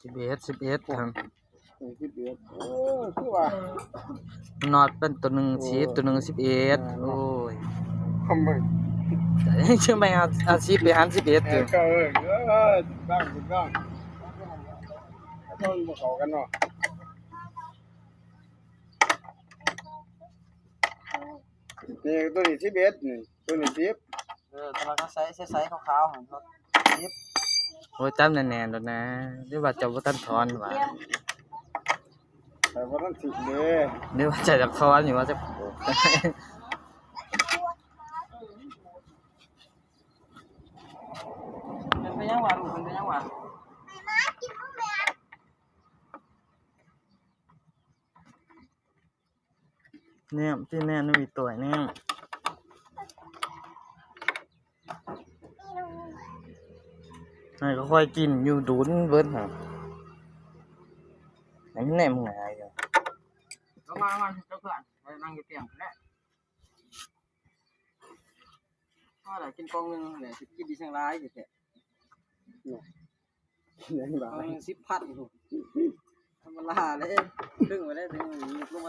ສິບເອັດ ສິບເອັດ ຄັນ ເອີ ສິບເອັດ ເອີ ຄືວ່າ ນອດເປັນໂຕໜຶ່ງສິບ ໂຕໜຶ່ງສິບເອັດ ໂອ້ຍ ທຳໄມ ເຊີງແບ່ງເອົາ ເອົາສິບໄປຫານສິບເອັດ ເອີ ເອີ ເອີ ຖືກຕ້ອງ ຖືກຕ້ອງ ມັນບໍ່ເຂົ້າກັນເນາະ ນີ້ ໂຕນີ້ສິບເອັດ ນີ້ ໂຕນີ້ສິບ ເອີ ແຕ່ວ່າເຂົາໃສ່ ໃສ່ຂາວໆຫັ້ນເຂົາສິບ ໂອ້ຍ ຈັບແໜ້ນໆໂລດນາ ຫຼືວ່າເຈົ້າບໍ່ທັນຖອນຫວາ ຂ້ອຍບໍ່ທັນສິບເດ້ ຫຼືວ່າເຈົ້າຢາກຖອນຢູ່ວ່າ ຈັກ ເປັນໄປຫຍັງຫວາ ລູກ ເປັນໄປຫຍັງຫວາ? ແນມ ຕິແນມ ນີ້ມີຕົວແນມ ໃຫ້ຄ່ອຍໆກິນຢູ່ດຸນເບິດຫາ ໃຫ້ມັນແນມງ່າຍຢູ່ ເອົາມາ ເອົາມາ ເຈົ້າເພື່ອນ ໄປນັ່ງຢູ່ຕຽງພຸ້ນແຫຼະ ພໍລະ ກິນກ່ອງໜຶ່ງແຫຼະ ຊິກິນດີຈັ່ງຫຼາຍແທ້ ກິນຫຍັງຫຼາຍ ສິບພັນພຸ້ນ ທຳມະດາເດ້ ດຶງໄວ້ເດ້ ດຶງ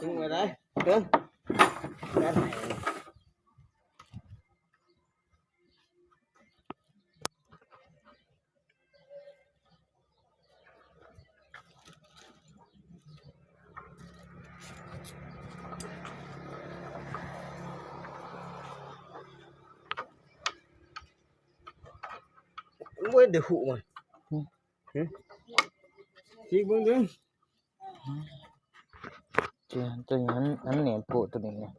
ດຶງໄວ້ເດ້ ເດີ ຈັດໃຫ້ ໂອ້ຍ ໄດ້ຫູມັນ ຫື ຊິກເບິ່ງເດີ ຕົວ ຕົວນີ້ມັນ ມັນແໜ້ນໂພດ ຕົວນີ້ນະ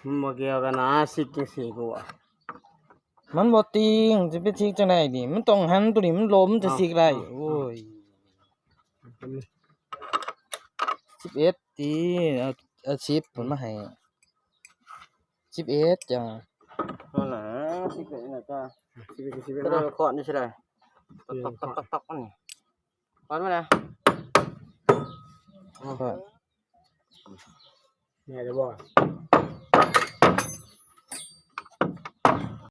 ມັນບໍ່ກ່ຽວກັນນະ ຊິກຈັ່ງຊີ້ກູວ່າ ມັນບໍ່ຕິງ ຊິໄປຊິກຈັ່ງໃດນີ້ ມັນຕ້ອງຫັນຕົວນີ້ ມັນລົ້ມ ມັນຈະຊິກໄດ້ ເອົ້າ ໂອ້ຍ ສິບເອັດ ຕິ ເອົາ ເອົາສິບເພິ່ນມາໃຫ້ ສິບເອັດ ຈັ່ງ ນັ້ນແຫຼະ ສິບເອັດ ນີ້ນະຈ້າ ສິບເອັດ ສິບເອັດ ກະໂດດເນາະ ຄອດນີ້ຊິໄດ້ ຕອກໆໆໆ ນີ້ ຄອດມາແລ້ວ ຄອດ ແນ່ແລ້ວບໍ່?